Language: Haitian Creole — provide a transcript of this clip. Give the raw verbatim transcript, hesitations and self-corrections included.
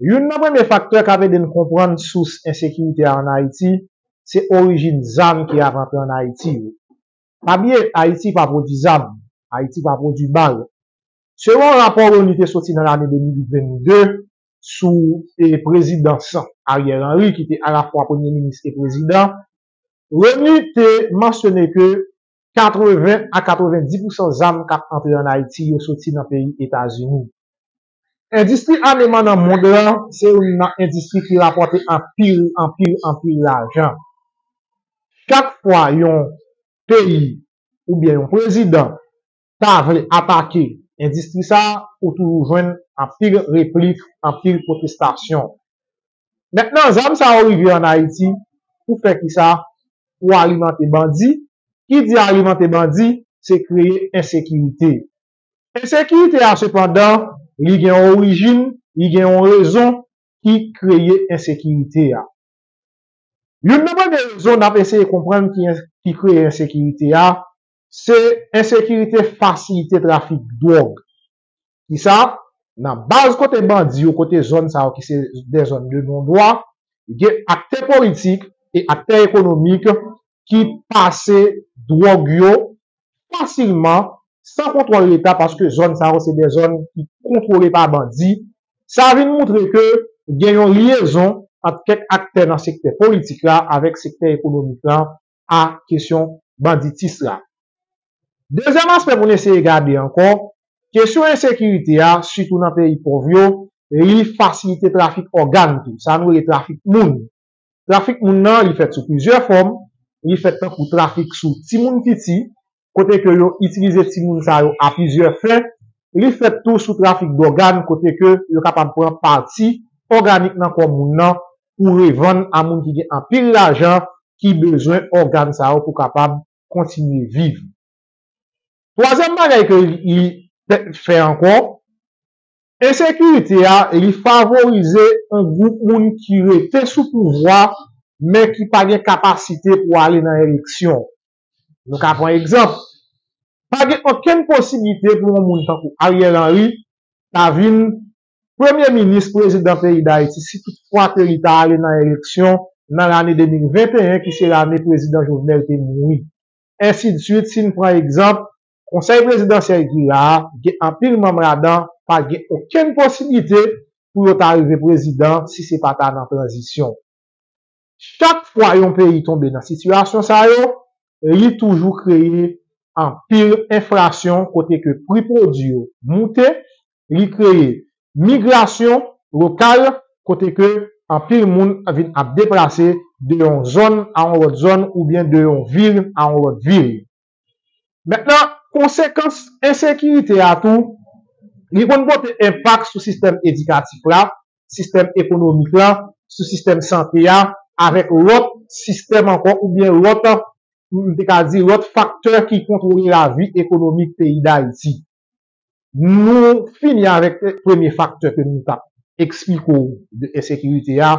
Youn nan premye faktè k ap ede n konprann sous ensekirite a ann Ayiti, se orijin zam ki ap antre ann Ayiti yo. Pa bliye, Ayiti pa pwodui zam, Ayiti pa pwodui bal. Selon rapò l'ONU te soti nan lane de mil vennde sou e, prezidans Ariel Henry, ki te alafwa premye minis e prezidan, l'ONU te mansyone ke katreven a katrevendi pousan zam k ap antre ann Ayiti yo soti nan peyi Etazini. Endistri ameman nan mond lan se youn nan endistri ki rapòte anpil, anpil, anpil lajan. Chak fwa yon peyi oubyen yon prezidan ta vle atake endistri sa a, ou toujou jwenn anpil replik, anpil pwotestasyon. Mentnan, zam sa yo rive ann Ayiti pou fè kisa? Pou alimante bandi. Ki di alimante bandi, se kreye ensekirite. Ensekirite a, sepandan, li gen yon orijin, li gen yon rezon ki kreye ensekirite a. Youn nan premye rezon n ap eseye konprann ki, ki kreye ensekirite a, se ensekirite fasilite trafik dwòg. Kisa? Nan baz kote bandi yo, kote zòn sa yo ki se de zòn de non dwa, gen aktè politik e aktè ekonomik ki pase dwòg yo fasilman, san kontwòl Leta, paske zòn sa yo se de zòn ki kontwole pa bandi. Sa vin montre ke gen yon lyezon ant kèk aktè nan sektè politik la avèk sektè ekonomik la a kesyon banditis la. Dezyèm aspè pou n eseye gade ankò, kesyon ensekirite a, sitou nan peyi pòv yo, li fasilite trafik ògàn tou, sa nou rele trafik moun. Trafik moun nan, li fèt sou plizyè fòm, li fèt tankou trafik sou timoun piti, kote ke yo itilize timoun sa yo a plizyè fen, li fèt tou sou trafik dògàn, kote ke yo kapab pran pati òganik nan kò moun nan pou revann a moun ki gen anpil lajan ki bezwen ògàn sa yo pou kapab kontinye viv. Twazyèm bagay ke li, li fè ankò, ensekirite a, li favorize yon gwoup moun ki rete sou pouvwa, men ki pa gen kapasite pou ale nan eleksyon. Nou ka pran egzanp, pa gen okenn posiblite pou yon moun tankou Ariel Henry ta vin premye minis, prezidan peyi Dayiti, si toutfwa ke li ta ale nan eleksyon nan lane de mil venteyen, ki se lane prezidan Jovenel te mouri. Ensidswit, si n pran egzanp, konsèy prezidansyèl ki la a, gen anpil manm ladan, pa gen okenn posiblite pou yo ta rive prezidan si se pa ta nan tranzisyon. Chak fwa yon peyi tonbe nan sitiyasyon sa yo, li toujou kreye anpil enflasyon kote ke pri pwodui yo moute, li kreye migrasyon lokal kote ke anpil moun vin ap deplase de yon zòn a yon lòt zòn oubyen de yon vil a yon lòt vil. Mentnan, konsekans ensekirite a tou, li konn pote enpak sou sistèm edikatif la, sistèm ekonomik la, sou sistèm sante a, avèk lòt sistèm ankò oubyen lòt, m te ka di, lòt faktè ki kontwole lavi ekonomik peyi Dayiti. Nou fini avèk premye faktè ke nou t ap eksplike w de ensekirite a.